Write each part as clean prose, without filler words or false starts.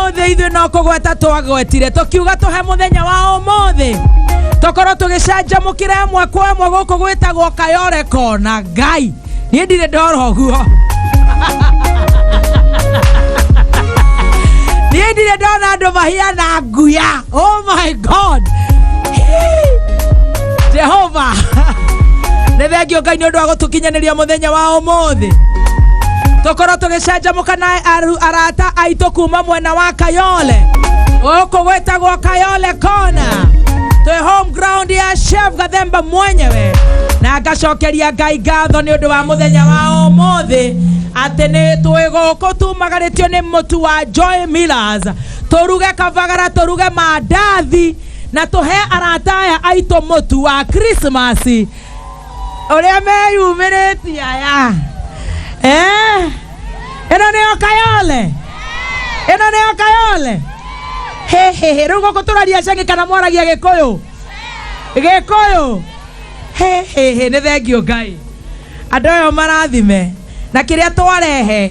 Ũmũthĩ ithuĩ no kũgweta twagwetire tũkiuga tũhe mũthenya wa ũmũthĩ tũkorwo tũgĩcanjamũkĩra ĩmwe kwa ĩmwe gũkũ gwĩtagwo Kayore Kona. Ngai, niĩ ndirĩ ndora ũguo, niĩ ndirĩ ndona andũ mahiana nguya. Oh my God, Jehova, nĩ thengio Ngai nĩ ũndũ wa gũtũkinyanĩria mũthenya wa ũmũthĩ tũkorwo tũgĩcanjamũka na arata aitũ kuma mwena wa Kayole, gũkũ gwĩtagwo Kayole Kona, twĩ home ground ya Chef Gathemba mwenyewe, na ngacokeria Ngai ngatho nĩ ũndũ wa mũthenya wa ũmũthĩ atĩ nĩ twĩ gũkũ tumagarĩtio nĩ mũtu wa Joy Millers, tũruge kabagara, tũruge mandathi na tũhe arata aya aitũ mũtu wa Krismasi ũrĩa meyumĩrĩtie aya. Eh, ĩno nĩyo Kayole, ĩno nĩyo Kayole. Hehehe, rĩu gũkũ tũraria cengi kana mwaragia Gĩkũyũ? Gĩkũyũ. Hehehe, nĩ thengio Ngai, andũ aya marathime na kĩrĩa twarehe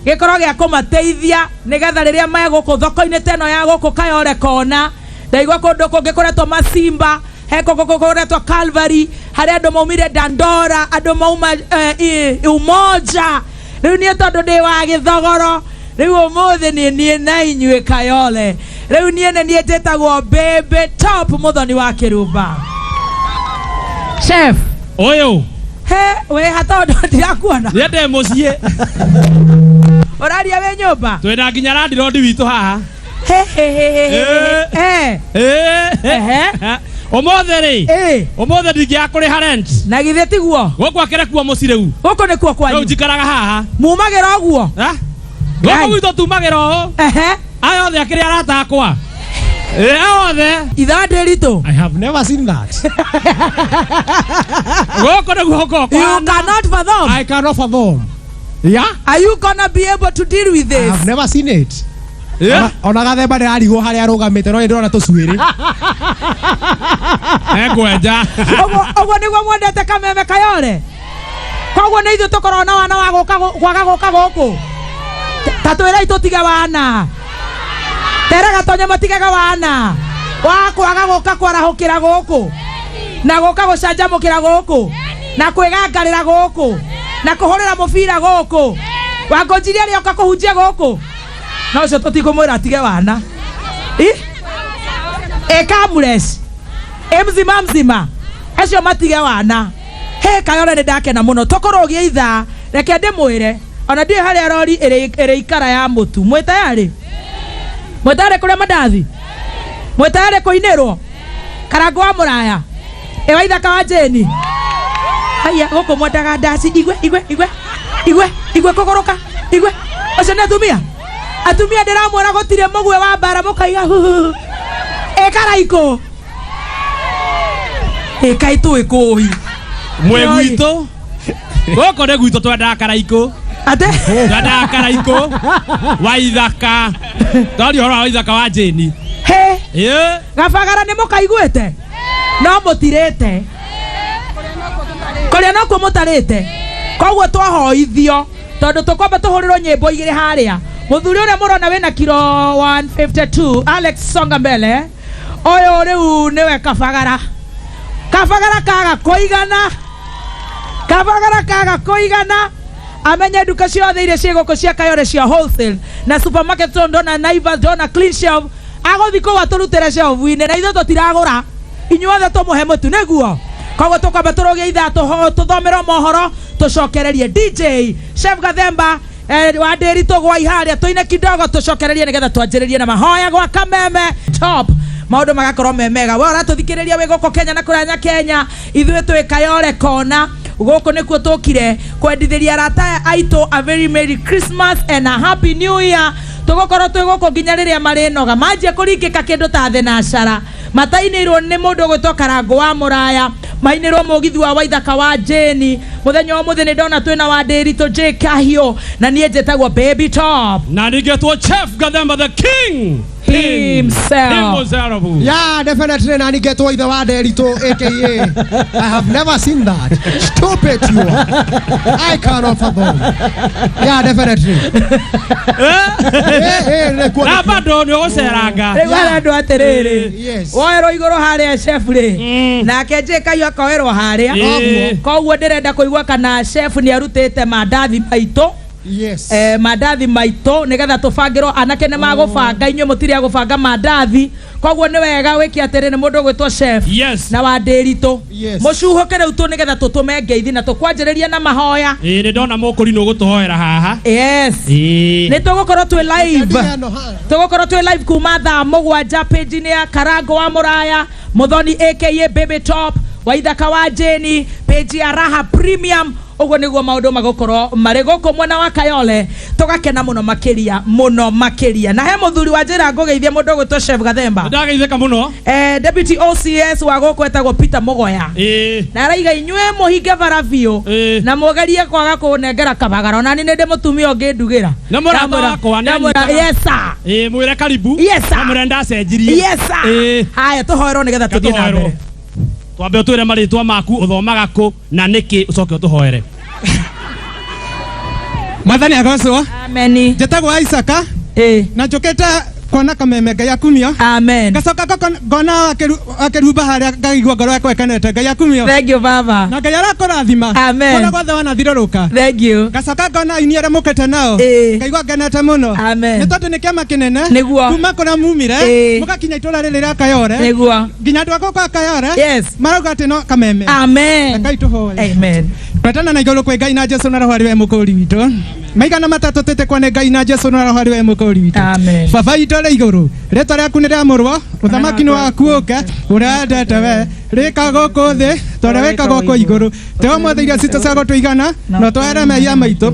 gĩkorwo gĩa kũmateithia nĩgetha rĩrĩa me gũkũ thoko-inĩ ta ĩno ya gũkũ Kayole Kona. Ndaigua kũndũ kũngĩ kũretwo Masimba, he kũngũ kũretwo Calvary, harĩa andũ maumire Dandora, andũ mauma Umoja. Rĩu niĩ tondũ ndĩ wa gĩthogoro, rĩu ũmũthĩ niĩ na inyuĩ Kayole. Rĩu niĩ nĩ niĩ njĩtagwo Baby Top, mũthoni wa kĩrumba. Chef ũyũ. He wĩ ha? Tondũ ndirakuona. Niĩ ndĩ mũciĩ. Ũraria wĩ nyũmba? Twĩna nginya landlord witũ haha. He he he he he he. Ehe. Ũmũthĩ rĩ, ũmũthĩ ndingĩaga kũrĩha rent. Na githĩ tiguo? Gũkũ akĩrĩ kuo mũciĩ rĩu. Gũkũ nĩkuo rĩu kwanyu? Njikaraga haha. Mumagĩra ũguo? Ah? Gũkũ gwitũ tumagĩra ũũ. Aya othe akĩrĩ arata akwa. Ĩ, aya othe. Ithaa ndĩritũ. I have never seen that. Gũkũ nĩguo gũkoragwo You kũhana. cannot fathom. I cannot fathom. Yeah? Are you gonna be able to deal with I this? have never seen it. Yeah? Ona Gathemba ndĩrarigwo harĩa arũgamĩte, no nĩ ndĩrona tũcuĩrĩ. Ekwenja. Ũguo nĩguo mwendete kameme Kayore. Koguo nĩ ithuĩ tũkoragwo na wana wa gũka kwaga gũka gũkũ. Ta twĩrei tũtige wana. Tera gatonya matigega wana wa kwaga gũka kwarahũkĩra gũkũ na gũka gũcanjamũkĩra gũkũ na kwĩgangarĩra gũkũ na kũhũrĩra mũbira gũkũ. Wangũnjiria arĩoka kũhunjia gũkũ, no ũcio tũtikũmwĩra atige wana. Ih? Ĩkamures ĩ mzima mzima, acio matige wana. He Kayore, nĩ ndakena mũno tũkũrũgia ithaa. Reke ndĩmwĩre, ona ndiũĩ harĩa rori ĩrĩ ikara ya mũtu. Mwĩ tayarĩ? Mwĩ tayarĩ kũrĩa mandathi? Mwĩ tayarĩ kũinĩrwo Karango wa mũraya ĩ Waithaka wa Jeni? Haya, gũkũ mwendaga ndaci. Igwe igwe igwe igwe igwe kũgũrũka igwe. Ũcio nĩ atumia, atumia ndĩramwĩra gũtirĩ mũguĩ wa mbara mũkaiga huhuhu. Ĩkaraikũ ĩkai tũĩ kũi. Mwĩ gwitũ, gũkũ nĩ gwitũ, twendaga Karaikũ. Ate? Twendaga Karaikũ Waithaka, twaria ũhoro wa Waithaka wa Jeni. He. Ĩ. Gabagara nĩ mũkaiguĩte no mũtirĩte kũrĩa nokuo mũtarĩte, koguo twahoithio tondũ tũkwamba tũhũrĩrwo nyĩmbo igĩrĩ harĩa. Mũthuri ũrĩa mũrona wĩna kiro 152, Alex, songa mbele. Ũyũ rĩu nĩwe kabagara. Kabagara kaga kũigana, kabagara kaga kũigana, amenye nduka ciothe iria ciĩ gũkũ cia Kayore cia wholesale na supermarket, tondũ ndona Naivas, ndona Clean Shelf, agũthi kũu atũrutĩre shelf-inĩ na ithuĩ tũtiragũra, inyuothe tũmũhe mũtu nĩguo. Koguo tũkwamba tũrũgie ithaa, tũthomerwo mohoro, tũcokererie. DJ Chef Gathemba, wa ndĩri, tũgwai harĩa tũine kidogo, tũcokererie nĩgetha twanjĩrĩrie na mahoya gwa Kameme Top, maũndũ magakorwo me mega. We ũratũthikĩrĩria wĩ gũkũ Kenya na kũraya Kenya, ithuĩ twĩ Kayore Kona. Gũkũ nĩkuo tũkire kwendithĩria arata aya aitũ a very merry Christmas and a happy new year. Tũgũkorwo twĩ gũkũ nginya rĩrĩa marĩnoga manjia kũringĩka kĩndũ ta thenashara. Matainĩirwo nĩ mũndũ ũgwĩtwo Karangũ wa mũraya, mainĩrwo mũgithi wa Waithaka wa Jeni. Muthenya wa muthi ni ndona twina wa Ndiritu J Kahio na niĩ njĩtagwo Baby Top Na ningĩtwo Chef Gathemba the King himself. Himself. Yeah, definitely nani getwo ithe wa Nderitu aka I have never seen that. Stupid you are. I cannot fathom. Yeah, definitely. Eh, eh, nĩkuo. Na bado nĩ ũgũceranga. Rĩu arendwo atĩrĩrĩ, Yes. woerwo igũrũ harĩa chef rĩ, nake J Kahio akoerwo harĩa. Koguo ndĩrenda kũigua kana chef nĩ arutĩte mandathi maitũ. Yes. Mandathi maitũ nĩgetha tũbangĩrwo anake nĩ magũbanga, inyuĩ mũtirĩ a gũbanga mandathi, koguo nĩ wega wĩke atĩrĩ, nĩ mũndũ ũgwĩtwo chef Yes. na wa Ndiritu, Yes. mũcuhũke rĩu tu nĩgetha tũtũme ngeithi na tũkwanjĩrĩria na mahoya. Ĩĩ, nĩ ndona mũkũri nĩ ũgũtũhoera haha. Yes. Ĩĩ. Nĩ tũgũkorwo twĩ live. Ndiano ha. Tũgũkorwo twĩ live kuma thaa 7 page-inĩ ya Karango wa Mũraya Muthoni aka Baby Top wa Ithaka wa Jeni, page ya Raha Premium. Ũguo nĩguo maũndũ magũkorwo marĩ gũkũ mwena wa Kayole, tũgakena mũno makĩria, mũno makĩria. Na he mũthuri wa njĩra ngũgeithia, mũndũ ũgwĩtwo Chef Gathemba. Ndageithĩka mũno. Deputy OCS wa gũkũ etagwo Peter Mũgoya, na araiga inyuĩ mũhinge bara biũ na mũgerie kwaga kũnengera kabagara, ona ni nĩ ndĩ mũtumia ũngĩ ndugĩra. Nĩ mũrata wakwa, nĩ Ndamwĩra, anyitaga. yes sir. Ĩĩ, mwĩre karibu. Yes, sir. Na mwĩre ndacenjirie. Yes sir. Haya, tũhoerwo nĩgetha tũthiĩ na mbere. Twambe ũtwĩre marĩtwa maku, ũthomaga kũ na nĩkĩ, ũcoke ũtũhoere. Mwathani agocwo. Ameni. Njĩtagwo Isaka na njũkĩte kuona kameme, Ngai akumio. Amen. Ngacoka ngona akĩrumba harĩa, ngaigua ngoro yakwa ĩkenete, Ngai akumio. Thank you, baba. Na Ngai arakũrathima. Amen. Kũrĩa guothe wanathirũrũka. Thank you. Ngacoka ngona aini arĩa mũkĩte nao, ngaigua ngenete mũno. Amen. Nĩ tondũ nĩ kĩama kĩnene. Nĩguo. Kuma kũrĩa mumire mũgakinya itũra rĩrĩ rĩa Kayore, nginya andũ a gũkũ a Kayore marauga atĩ no kameme. Amen. Rekai tũhoe. Amen. Twetana na igũrũ kwĩ Ngai na Jesu na Roho arĩ we mũkũri witũ. Maigana matatũ tĩtĩkwo nĩ Ngai na Jesu na Roho arĩ we mũkũri witũ. Amen. Baba witũ ũrĩ igũrũ, rĩtwa rĩaku nĩ rĩamũrwo, ũthamaki nĩ waku ũke, ũrĩa wendete we rĩka gũkũ thĩ ta ũrĩa wĩkagwo kũu igũrũ. Tũhe ũmũthĩ irio citũ cia gũtũigana, na ũtũhere mehia maitũ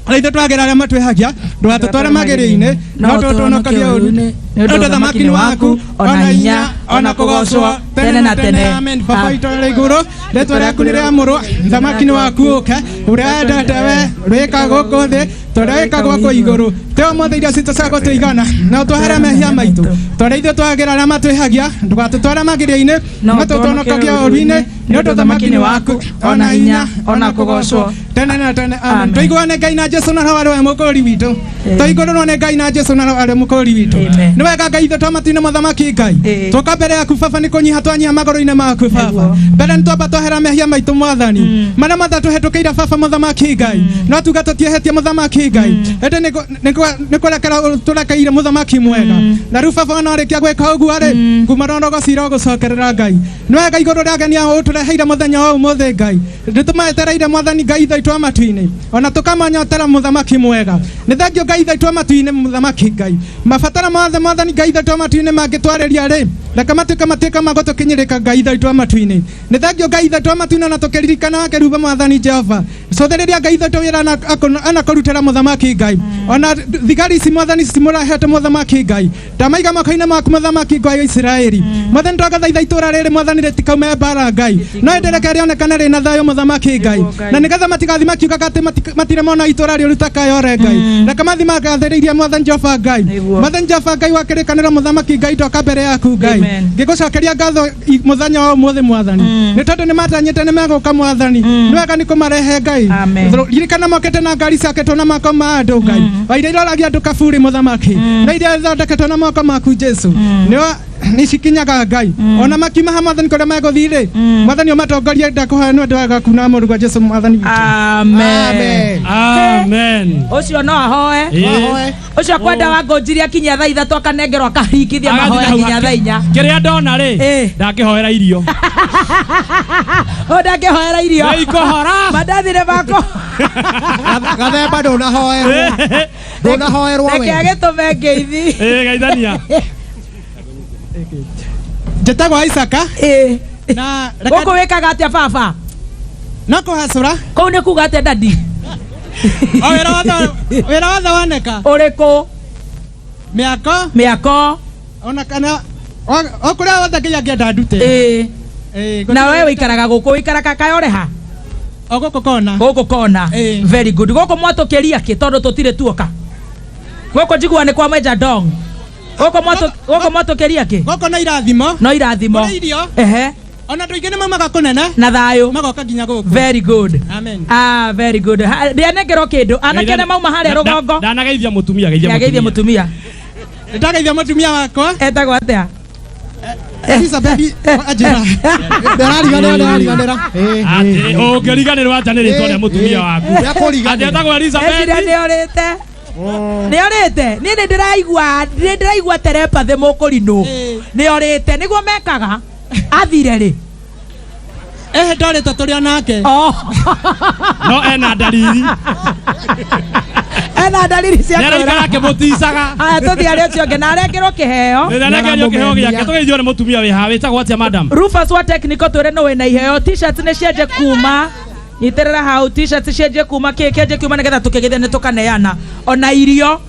ũrĩa ithuĩ twagĩra arĩa matwĩhagia, ndũgatũtware magerio-inĩ, no tũtũhonokagie ũũru-inĩ, nĩ ũndũ ũthamaki nĩ waku, ona hinya, ona kũgocwo tene na tene. Amen. Baba witũ ũrĩ igũrũ, rĩtwa rĩaku nĩ rĩamũrwo, ũthamaki nĩ waku ũke, ũrĩa wendete we rĩka gũkũ thĩ ta ũrĩa wĩkagwo kũu igũrũ. Tũhe ũmũthĩ irio citũ cia gũtũigana, na ũtũhere mehia maitũ ta ũrĩa ithuĩ twagĩra arĩa matwĩhagia, ndũgatũtware magerio-inĩ, no tũtũhonokagie ũũru-inĩ, nĩ ũndũ ũthamaki nĩ waku, ona hinya, ona kũgocwo tene na tene. Amen. Tũiguane Ngai na Jesu na Roho arĩ we mũkũri witũ. Tũigũrũrwo nĩ Ngai na Jesu na Roho arĩ mũkũri witũ. Amen. Nĩ wega Ngai itũ twamatu-inĩ, mũthamaki Ngai, tũka mbere yaku baba nĩ kũnyiha twanyiha magũrũ-inĩ maku baba. Mbere nĩ twamba twahera mehia maitũ mwathani, marĩa mothe tũhetũkĩire baba mũthamaki Ngai, no tuga tũtiehetie mũthamaki Ngai, ĩndĩ nĩ kũrekera tũrekeire mũthamaki mwega. Na rĩu baba ona warĩkia gwĩka ũguo rĩ, nguma ronogo cira ũgũcokerera Ngai. Nĩ wega igũrũ rĩa ageni ao ũtũreheire mũthenya wa ũmũthĩ Ngai, nĩ tũmetereire mwathani Ngai ithe itũ wa matu-inĩ, ona tũkamanyotera mũthamaki mwega. Nĩ thengio Ngai ithe itũ wa matu-inĩ, mũthamaki Ngai. Mabatara mothe mwathani Ngai ithe itũ wa matu-inĩ mangĩtwarĩria rĩ, reke matuĩke ma gũtũkinyĩrĩka Ngai ithe itũ wa matu-inĩ. Nĩ thengio Ngai ithe itũ wa matu-inĩ, ona tũkĩririkana wakĩrumba mwathani Jehova, cũthĩrĩria Ngai ithe itũ wĩra anakũrutĩra mũthamaki Ngai, ona thigari ici mwathani cimũrehete mũthamaki Ngai, ndamaiga moko-inĩ maku mũthamaki Ngai wa Isiraeli. Mwathani, twagũthaitha itũra rĩrĩ mwathani rĩtikaume mbara Ngai, no ĩndĩ reke rĩonekane rĩna thayũ mũthamaki Ngai, na nĩgetha matigathi makiugaga atĩ matirĩ mona itũra rĩũru ta Kayore Ngai. Reke mathi magathĩrĩirie mwathani Jehova Ngai. Mwathani Jehova Ngai wa kĩrĩkanĩro, mũthamaki Ngai, ndoka mbere yaku Ngai Amen. ngĩgũcokeria ngatho mũthenya wa ũmũthĩ mwathani, nĩ tondũ nĩ matanyĩte nĩ megũka mwathani. Nĩ wega nĩ kũmarehe Ngai. Amen. Ririkana mokĩte na ngari ciakĩtwo na moko ma andũ Ngai, o iria iroragia andũ kaburi mũthamaki, na iria ithondeketwo na moko maku Jesu nĩo nĩcikinyaga Ngai. Ona makiuma ha mwathani kũrĩa megũthiĩ rĩ, mwathani ũmatongorie. Ndakũhoya nĩ ũndũ wa gaku na mũrugwa Jesu mwathani witũ. Amen. Amen. Ũcio no ahoe. Ũcio kwenda wa ngũnjiri akinyia thaa 3 akanengerwo akahingithia mahoya nginya thaa 4. Kĩrĩa ndona rĩ, ndangĩhoera irio. O ndangĩhoera irio. Nĩ ikũhora. Mandathi nĩ mako. Gathemba, ndũnahoerwo, ndũnahoerwo Reke we. agĩtũme ngeithi. Ĩĩ, geithania. Njĩtagwo Isaka na Gũkũ wĩkaga atĩa baba? No kũhacũra. Kũu nĩ kuga atĩa dadi? O wĩra wothe, wĩra wothe woneka. Ũrĩkũ? Mĩako. Mĩako. Ona kana o kũrĩa wothe Ngai angĩenda ndute. Na we wĩikaraga gũkũ, wĩikaraga Kayore ha? O gũkũ kona. Gũkũ kona. Ĩĩ. Very good. Gũkũ mwatũkĩria kĩ tondũ tũtirĩ tuoka gũkũ njigua nĩ kwa mwenja dong. Gũkũ gũkũ mwatũkĩria kĩ? Gũkũ no irathimo. No irathimo. Kũrĩ irio. Ehe. Ona andũ aingĩ nĩ maumaga kũnene na thayũ magoka nginya gũkũ. Very good. Amen. Ah, very good. Ndianengerwo kĩndũ. Anake nĩ mauma harĩa rũgongo. Ndanageithia mũtumia, geithia. Nĩageithia mũtumia. Ndĩrageithia mũtumia wakwa. Etagwo atĩa? Elizabeth anjĩra. Ndĩrariganĩra ndĩrariganĩra. Atĩ ũngĩriganĩrwo anja nĩ rĩtwa rĩa mũtumia waku? Nĩakũriganĩra. Atĩ etagwo Elizabeth. Eciria nĩorĩte. Nĩorĩte. Niĩ nĩ ndĩraigua nĩ ndĩraigua telepathy mũkũrinũ. Nĩorĩte nĩguo mekaga. Athire rĩ? Ehe, ndorĩte tũrĩ o nake. Oh. No ena ndariri. Ena ndariri cia Nĩaraikara kũra. akĩmũticaga. Aya tũthiĩ arĩa ũcio ũngĩ na arengerwo kĩheo. Nĩarengerio kĩheo gĩake tũgeithio nĩ mũtumia wĩ haha wĩtagwo atĩa, madam? Rufus wa technical twĩre nũ wĩna iheo. T-shirts nĩ cianjie kuma. Nyitĩrĩra hau. T-shirts cianjie kuma kĩ kĩanjie kuma nĩgetha tũkĩgeithia nĩ tũkaneana. Ona irio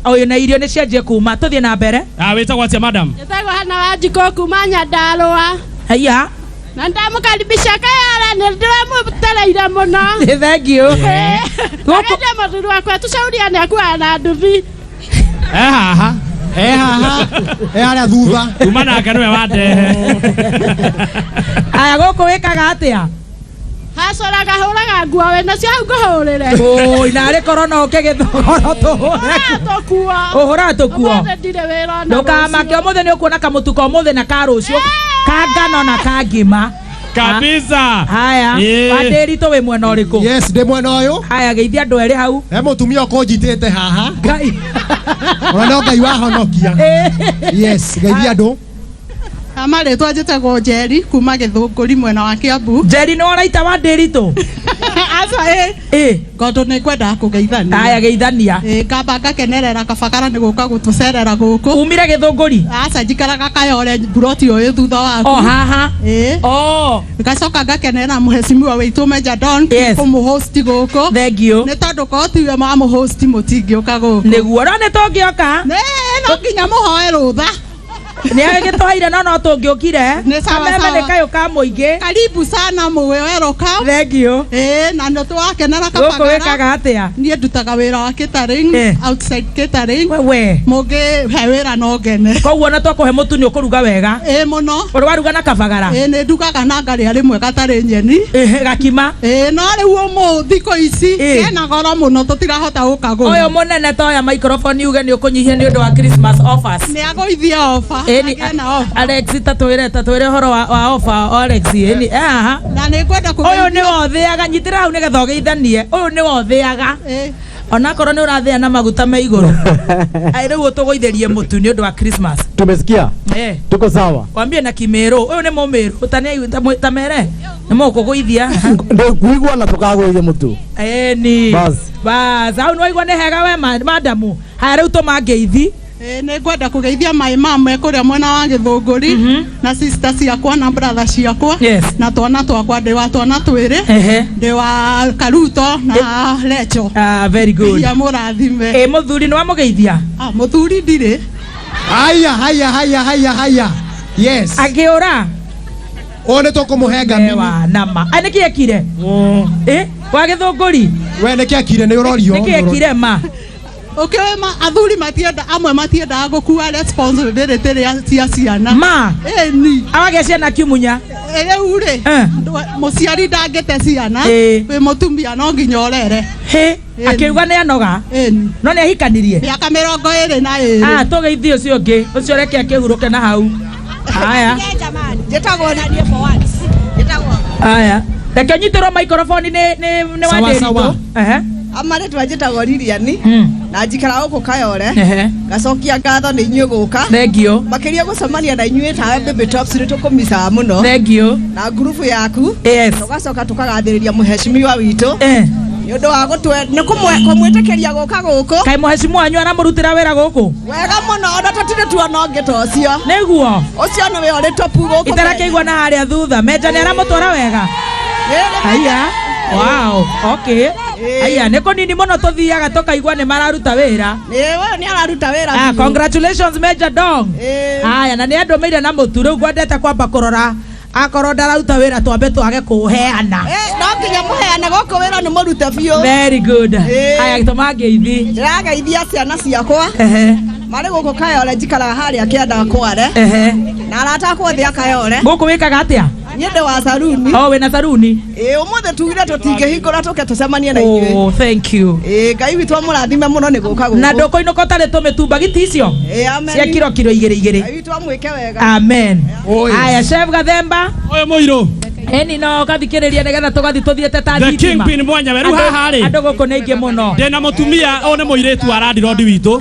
ũyũ na irio nĩ cianjie kuma. Tũthiĩ na mbere. Ah, wĩtagwo atĩa, madam? Njĩtagwo Hana Wanjikũ kuma Nyandarũa. Haiya. Na ndamũkaribisha Kayara, nĩ ndĩramũtereire mũno. Thank you. Gũkũ mũthuri wakwa tũcauriane akuaga na nduthi. E haha. E haha. E harĩa thutha. Kuma nake nĩwe wandehe. Aya gũkũ wĩkaga atĩa? Hacoraga hũraga nguo wĩ nacio hau ngũhũrĩre. Ũi narĩ korwo no ũke gĩthogoro tũhũre. Tũkuo. Ũhũraga tũkuo. Ũmũthĩ ndirĩ wĩra ona Ndũkamake rũciũ. ũmũthĩ nĩ ũkuona kamũtu ka ũmũthĩ na ka rũciũ ka ngano na ka ngima. Kabisa. Haya. Ĩĩ. Wandĩritũ wĩ mwena ũrĩkũ? Yes, ndĩ mwena ũyũ. Haya geithia andũ erĩ hau. He mũtumia ũkũnjitĩte haha. Ngai. Ona no Ngai wahonokia. Yes, geithia andũ. Marĩtwa njĩtagwo Njeri kuma Gĩthũngũri mwena wa Kiambu. Njeri nĩ waraita Wandĩritũ? Aca ĩ. Ĩ. Ngondũ nĩ ngwendaga kũgeithania. Haya geithania. Ĩ ngamba ngakenerera kabagara nĩ gũka gũtũcerera gũkũ. Umire Gĩthũngũri? Aca njikaraga Kayore mburoti ũyũ thutha waku. O haha. Ĩ. O. Ngacoka ngakenerera mũhecimiwa witũ Major Don Yes. kũmũhost gũkũ. Thank you. Nĩ tondũ korwo tiwe mamũhost mũtingĩũka gũkũ. Nĩguo no nĩ tũngĩoka. Nĩ no nginya mũhoe rũtha. Nĩ agĩtũheire no no tũngĩũkire. Nĩ sawa Kameme sawa. nĩ kayũ ka mũingĩ. Karibu sana mũgĩ welcome. Thank you. Ĩ na nĩ tũrakenera Gũkũ kabagara. wĩkaga atĩa? Niĩ ndutaga wĩra wa catering, outside catering. Wewe. Mũngĩhe wĩra no ngene. Koguo ona twakũhe mũtu nĩ ũkũruga wega. Ĩ mũno. Ũrĩ waruga na kabagara? Ĩ nĩ ndugaga na ngarĩa rĩmwe gatarĩ nyeni. Ĩhĩ gakima. Ĩ no rĩu ũmũthĩ thikũ ici kena goro mũno tũtirahota gũkagũra. Ũyũ mũnene toya microphone uge nĩ ũkũnyihia nĩ ũndũ wa Christmas offers. Nĩ agũithia offer. Ĩni Agĩe na offer. Alex tatwĩre tatwĩre ũhoro wa offer Alex ĩni eh haha. Na nĩ ngwenda Ũyũ nĩ wothĩaga nyitĩrĩra hau nĩgetha ũgeithanie. Ũyũ nĩ wothĩaga. Onakorwo nĩ ũrathĩa na maguta me igũrũ. Ai rĩu ũtũgũithĩrie mũtu nĩ ũndũ wa Christmas. Tumesikia? Eh. Tuko sawa. Wambie na kimĩrũ. Ũyũ nĩ mũmĩrũ. Tamere. Nĩ mũkũgũithia. Ndikuigua na tukagũithia mũtu. Ĩni. Bas. Bas. Hau nĩwaigua nĩ hega we madamu. Haya rĩu tũma ngeithi. Ĩ nĩ ngwenda kũgeithia my mom e kũrĩa mwena wa Gĩthũngũri na sister ciakwa na brother ciakwa Yes. na twana twakwa ndĩ wa twana twĩrĩ ndĩ wa Karuto na Lecho. Ah, very good. Ya mũrathime. Ĩ mũthuri nĩ wamũgeithia? Ah, mũthuri ndirĩ. Haya haya haya haya haya. Yes. Akĩũra. Ũyũ nĩ tũkũmũhe ngamini. Ewa nama. Ai nĩkĩ ekire? Ĩ wa Gĩthũngũri. We nĩkĩ ekire nĩ ũrorio. Nĩkĩ ekire ma? Ũkĩũĩ ma athuri matienda amwe matiendaga gũkua responsibility rĩa cia ciana. Ma. Ĩni. Awagĩa ciana kimunya. Rĩu rĩ mũciari ndangĩte ciana Ĩ. wĩ mũtumia no nginya ũrere. Hĩ. Akiuga nĩ anoga. Ĩni. No nĩ ahikanirie. Mĩaka 22. Ah, tũgeithie ũcio ũngĩ. Ũcio reke akĩhurũke na hau. Haya. Njĩtagwo Haya. Reke ũnyitĩrwo microphone nĩ nĩ nĩ Sawa, Wandĩritũ. sawa. Ehe. Amarĩtwa njĩtagwo Lilian na njikara gũkũ Kayore. Ngacokia ngatho nĩ inyuĩ gũka. Thank you. Makĩria gũcemania na inyuĩ tawe Baby Tops nĩ tũkũmicaga mũno. Thank you. Na ngurubu yaku. Yes. Tũgacoka tũkagathĩrĩria mũhecimiwa witũ. Nĩ ũndũ wa gũtwe nĩ kũmwĩtĩkĩria gũka gũkũ. Kaĩ mũhecimu wanyu aramũrutĩra wĩra gũkũ? Wega mũno ona tũtirĩ tuona ũngĩ ta ũcio. Nĩguo. Ũcio nĩwe ũrĩ topu gũkũ. Itarakĩigua na harĩa thutha. Menja nĩ aramũtwara wega. Haya. Wow. Okay. Aya nĩ kũnini mũno tũthiaga tũkaigua nĩ mararuta wĩra. Ĩĩ we nĩ araruta wĩra. Ah, biũ. congratulations Major Dong. Aya na nĩ andũmĩire na mũtu rĩu ngwendete kwamba kũrora Akorwo ndararuta wĩra twambe twage kũũheana. No nginya mũheane gũkũ wĩra nĩ mũrute biũ. Very good. Haya gĩtũma ngeithi. Ndĩrageithia ciana ciakwa. Marĩ gũkũ Kayole, njikaraga harĩa kĩanda kware. Na arata akwa othe a Kayole. Gũkũ wĩkaga atĩa? Niĩ ndĩ wa saruni. Oh, wĩna saruni? Ĩĩ, ũmũthĩ tugire tũtingĩhingũra tũke tũcemanie na inyuĩ. Oh, thank you. Ĩĩ, Ngai witũ amũrathime mũno nĩ gũka gũkũ. Na ndũkũinũka ũtarĩ tũmĩtumba giti icio? Ĩĩ, amen. Cia kiro kiro igĩrĩ igĩrĩ. Ngai witũ amwĩke wega. Amen. Haya, Chef Gathemba. Ũyũ mũirũ. Eni no ũgathikĩrĩria nĩgetha tũgathi tũthiĩte ta The thitima. Kingpin mwenyewe rĩu haha rĩ. Andũ gũkũ nĩ aingĩ mũno. Ndĩna mũtumia ũyũ nĩ mũirĩtu wa landlord witũ.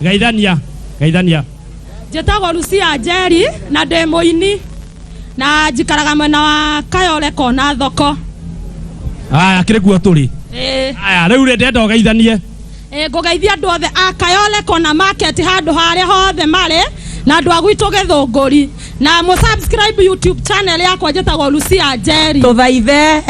Geithania. Geithania. Njĩtagwo Lucia Njeri na ndĩ mũini na njikaraga mwena wa Kayole kona thoko. Aya kĩrĩ kuo tũrĩ. Ĩĩ. Aya rĩu rĩ ndenda ũgeithanie. Ngũgeithia andũ othe a Kayole kona market handũ harĩa hothe marĩ na andũ a gwitũ Gĩthũngũri na mũ subscribe YouTube channel yakwa njĩtagwo Lucia Njeri. Tũthaithe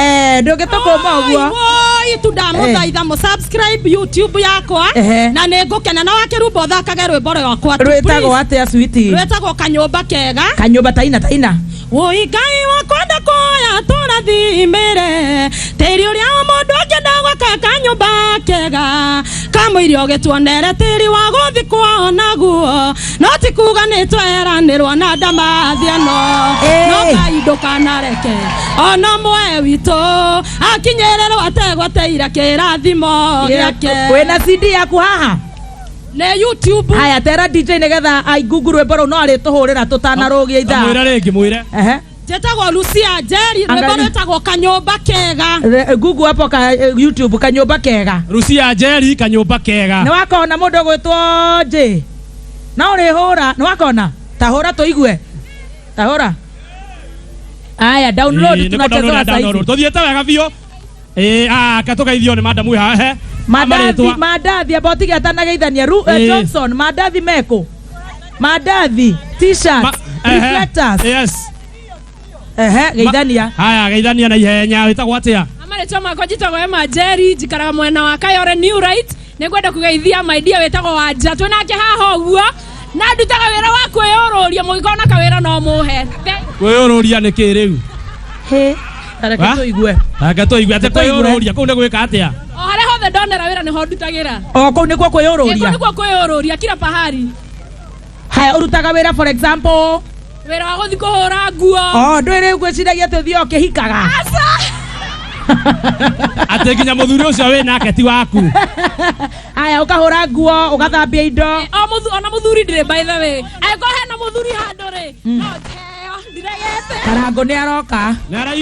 ndũngĩtũkũma ũguo. Woi tu ndamũthaitha mũ subscribe YouTube yakwa na nĩ ngũkena na wakĩrumba ũthakage rwĩmbo rwakwa tu, Rwĩtagwo please. atĩa sweetie? Rwĩtagwo Kanyũmba Kega. Kanyũmba taina taina. Woi Ngai wakwa ndakoya tũrathimĩre tĩri ũrĩa mũndũ angĩenda gwaka kanyũmba kega kamũirio gĩtuonere tĩri wa gũthikwo naguo no ti kuga nĩ tweranĩrwo na ndamathiano no Ngai ndũkanareke ona ũmwe witũ akinyĩrĩrwo ategwateire kĩrathimo gĩake. Wĩna CD yaku haha? Nĩ YouTube. Haya tera DJ nĩgetha aingungu rwĩmbo rũu no arĩtũhũrĩra tũtanarũgia ithaa. Mwĩre rĩngĩ mwĩre. Njĩtagwo Lucia Njeri, rwĩmbo rwĩtagwo Kanyũmba Kega. Google hapo ka YouTube Kanyũmba Kega. Lucia Njeri Kanyũmba Kega. Nĩ wakona mũndũ ũgwĩtwo J. No ũrĩhũra, nĩ wakona? Ta hũra tũigue. Ta hũra. Aya download tunachezewa sasa hivi. Tũthiĩte wega biũ. Ĩĩ, ah, ka tũgeithio nĩ madamu haha. Mandathi, mandathi amba ũtige atanageithania. Johnson, mandathi mekũ? Mandathi, t-shirts, reflectors. Yes. Ehe, geithania. Haya, geithania na ihenya wĩtagwo atĩa? Amarĩtwa makwa njĩtagwo Emma Njeri, njikaraga mwena wa Kayole New Right. Nĩngwenda kũgeithia my dear wĩtagwo Wanja twĩnake haha ũguo na ndutaga wĩra wa kwĩyũrũria mũngĩkorwo na kawĩra no mũhe. Kwĩyũrũria nĩ kĩ rĩu? Hĩ, tareke tũigue. Reke tũigue atĩ kwĩyũrũria kũu nĩ gwĩka atĩa? O harĩa hothe ndonera wĩra nĩho ndutagĩra. O kũu nĩkuo kwĩyũrũria? Kũu nĩkuo kwĩyũrũria kila pahali. Haya, ũrutaga wĩra for example? Wĩra wa gũthiĩ kũhũra nguo. Oh, ndũĩ rĩu ngwĩciragia atĩ ũthiaga ũkĩhikaga. Aca. Atĩ nginya mũthuri ũcio wĩ nake ti waku. Haya, ũkahũra nguo, ũgathambia indo. Ona mũthuri ndirĩ by the way. Angĩkorwo hena mũthuri handũ rĩ, no njeheo, ndiregete. Karango nĩ aroka. Nĩ araigua.